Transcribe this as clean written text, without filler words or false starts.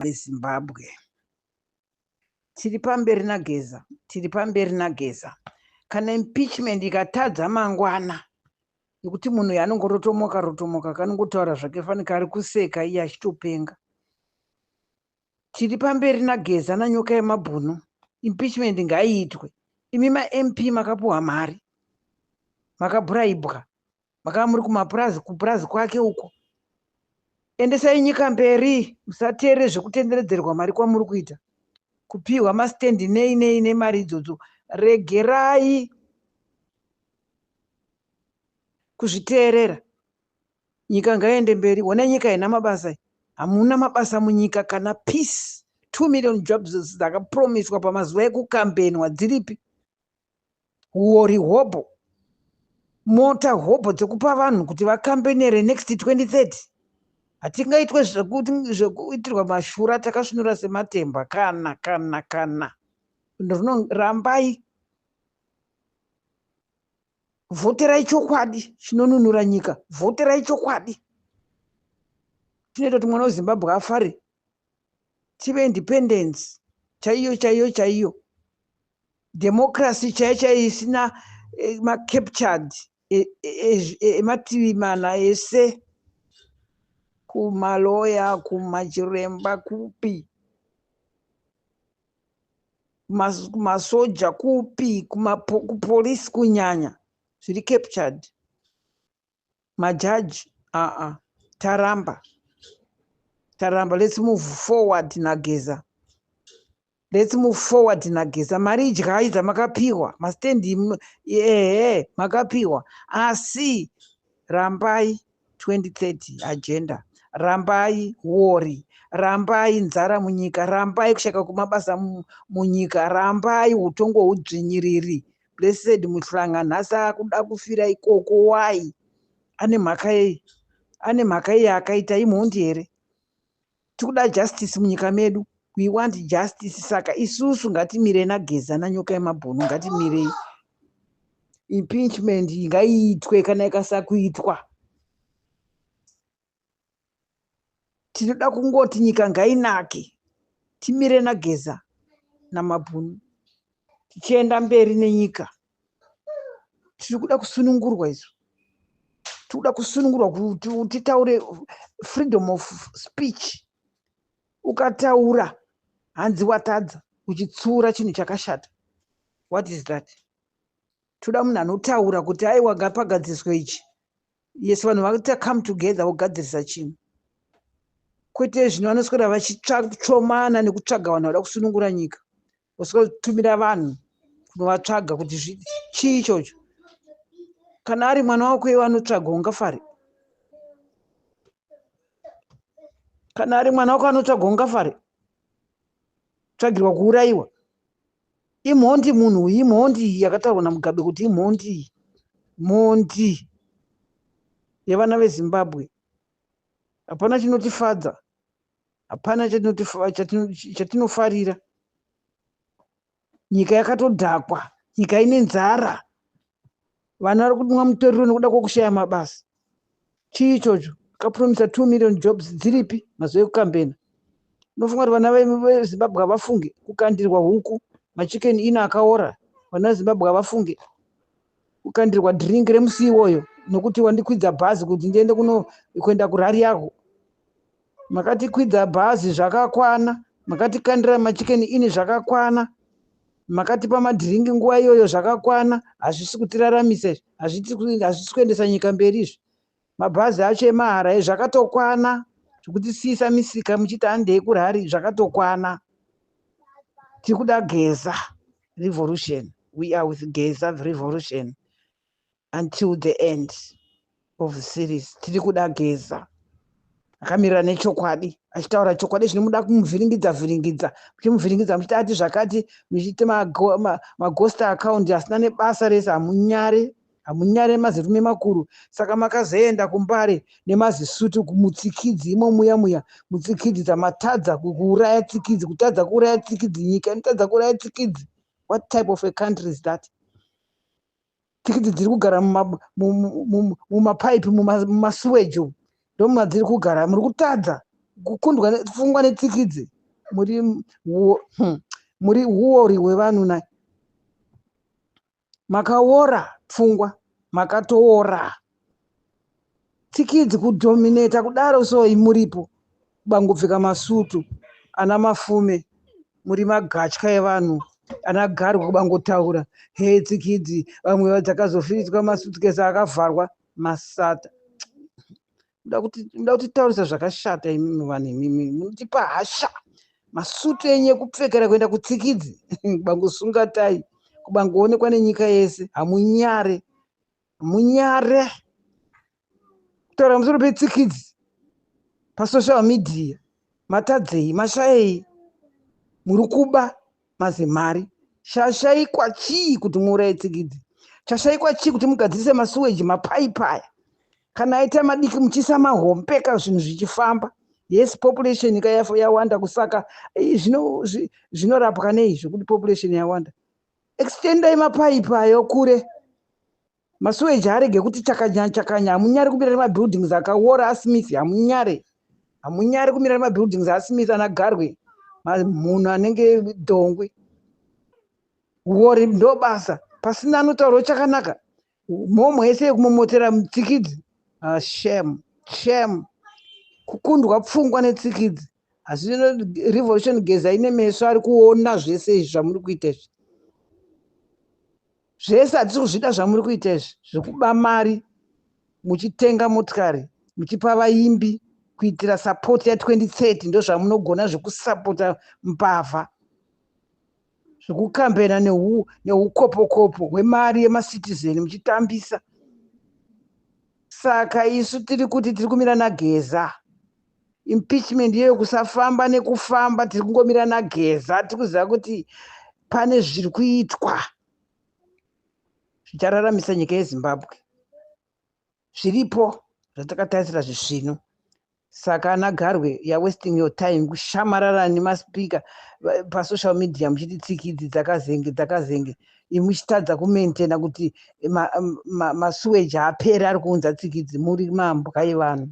veZimbabwe. Tiri pamberi naGeza, tiri pamberi naGeza. Kana impeachment ikatadza mangwana, nekuti munhu uyu anongorotomoka rotomoka, kanongotaura zvake fanika ari kuseka iye achitopenga. Tiri pamberi naGeza naNyoka yemabhunu. Impeachment ngaiitwe. Imi maMP makapuhwa mari, makabhuraibwa, makava muri kumapurazi kupurazi kwake uko. Endesai nyika mberi, musateerere zvekutenderedzerwa mari kwamuri kuita. Kupihwa masitendi nei nei nemari idzodzo. Regerai kuzviteerera. Nyika ngaiende mberi. Honai nyika haina mabasa. Hamuna mabasa munyika kana peace. 2 million jobs dzakapromiswa pamazuva ekukambenwa dziripi? Huori hobho. Mota hobho dzekupa vanhu kuti vakambenere next 2030. Hatingaitwe zvekuitirwa mashura takasvinura sematemba kana kana kana. Rambai. Vhoterai chokwadi chinonunura nyika. Vhoterai chokwadi chinoita kuti mwana weZimbabwe afare. Tive independence chaiyo chaiyo chaiyo. Democracy chaiyo chaiyo isina macaptured emativi mana ese. Kumaloya, kumachiremba, kupi. Kumasoja kupi, kupolisi kunyanya. Zviri captured. Majaji, aa, taramba. Taramba, let's move forward naGeza. Let's move forward naGeza. Mari idyai dzamakapiwa, masitendi ehe makapiwa. Asi rambai 2030 agenda. Rambai huori. Rambai nzara munyika. Rambai kushaka kwemabasa munyika. Rambai hutongo hudzvinyiriri. Blessed Mhlanga nhasi akuda kufira ikoko. Why? Ane mhaka yei? Ane mhaka yei yaakaita? Imhondi here? Tikuda justice munyika medu. We want justice. Saka isusu ngatimire naGeza naNyoka yemabhunu. Ngatimirei. Impeachment ngaiitwe kana ikasakuitwa. Tinoda kungoti nyika ngainake. Timire naGeza naMabhunu. Tichienda mberi nenyika. Tiri kuda kusunungurwa isu. Tiri kuda kusunungurwa kuti titaure freedom of speech. Ukataura hanzi watadza uchitsiura chinhu chakashata. What is that? Toda munhu anotaura kuti aiwa ngapagadziswe ichi. Yes, vanhu vakuita come together vogadzirisa chinhu. Kwete zvino vanoswera vachitsvomana nekutsvaga vanhu vanoda kusunungura nyika. Voswera kutumira vanhu kunovatsvaga kuti chii ichocho. Kana ari mwana wako iwe anotsvagwa ungafare? Kana ari mwana wako anotsvagwa ungafare? Tsvagirwa kuurayiwa. Imhondi munhu uyu, imhondi iyi yakataurwa naMugabe kuti imhondi iyi. Mhondi yevana veZimbabwe. Hapana chinotifadza. Hapana chatinofarira. Nyika yakatodhakwa. Nyika ine nzara. Vana vari kumwa mutoriro nekuda kwekushaya mabasa. Chii ichocho? Akapromisa 2 million jobs dziripi mazuva ekukambena? Unofunga kuti vana veZimbabwe havafunge kukandirwa huku, machicken ino akaora. Vana veZimbabwe havafunge kukandirwa drink remusi iwoyo nokuti wandikwidza bhazi kuti ndiende kuenda kurari yako. Makatikwidza bhazi zvakakwana, makatikandira machicken ini zvakakwana, makatipa madhiringi nguva iyoyo zvakakwana. Hazvisi kutiraramisa izvi, hazvisi kuendesa nyika mberi izvi. Mabhazi acho emahara zvakatokwana, zvekutisiyisa misika muchiti handei kurari zvakatokwana. Tiri kuda Geza revolution. We are with Geza revolution until the end of the series. Tiri kuda Geza akamirira nechokwadi, achitaura chokwadi. Zvinomuda kumuvhiringidza vhiringidza, muchimuvhiringidza muchiti ati zvakati, muchiita maghost account asina nebasa rese. Hamunyare, hamunyare mazirume makuru. Saka makazoenda kuMbare nemazisutu kumutsikidzi imo muya muya mutsikidzi dzamatadza kuuraya tsikidzi, kutadza kuuraya tsikidzi. Nyika inotadza kuuraya tsikidzi. What type of a country is that? Tsikidzi dziri kugara mumapaipi, mumasuwejo, ndomadziri kugara. Muri kutadza Kukundwa pfungwa netsikidzi. Muri huori hwevanhu nai. Makaora pfungwa, makatoora. Tsikidzi kudhomineta kudaro so muripo. Kubangopfeka masutu ana Mafume, muri magatya evanhu ana Garwe kubangotaura. He, tsikidzi vamwe dzakazofiriswa masutukesi akavharwa masata. Muda kutitaurisa zvakashata imimi vanhu imimi munotipa hasha. Masutu enyu ekupfekera kuenda kutsikidzi, kubangosunga tai, kubangoonekwa nenyika yese. Hamunyare, hamunyare kutaura pamusoro petsikidzi pasocial media. Matadzei? Mashayei? Muri kuba mazimari. Chashaikwa chii kuti muuraye tsikidzi? Chashaikwa chii kuti mugadzirise masuweji, mapaipi aya? Kana aita madiki muchiisa mahombeka, zvinhu zvichifamba. Yes, population yawanda kusaka zvinorapwa nei zvekuti population yawanda? Extendai mapaipi ayo kure, masuweji arege kuti chakanya chakanya. Hamunyari kumira nemabuildings akaora aSmith? Hamunyare, hamunyari kumira nemabuildings aSmith? Ana Garwe, munhu anenge dhongwe. Uori ndo basa, pasina anotaurawo chakanaka. Mhomho yese yekumomotera tsikidzi. Shame, shame. Kukundwa pfungwa netsikidzi. Asi Revolution Geza ine meso ari kuona zvese izvi zvamuri kuita izvi. Zvese hatisi kuzvida zvamuri kuita izvi zvekuba mari muchitenga motikari, muchipa vaimbi kuitira support ya2030. Ndo zvamunogona, zvekusapota mbavha, zvekukambena neukopokopo hwemari yemacitizen muchitambisa. Saka isu tiri kuti tiri kumira naGeza. Impeachment iyoyo kusafamba nekufamba, tiri kungomira naGeza. Tiri kuziva kuti pane zviri kuitwa zvichararamisa nyika yeZimbabwe, zviripo zvatakatarisira zvisvinu. Saka ana Garwe, you are wasting your time kushamarara nemaspeaker pasocial media muchiti tsikidzi dzakazenge dzakazenge, muchitadza kumaintaina kuti masuweji apere ari kuunza tsikidzi. Muri mambwa evanhu.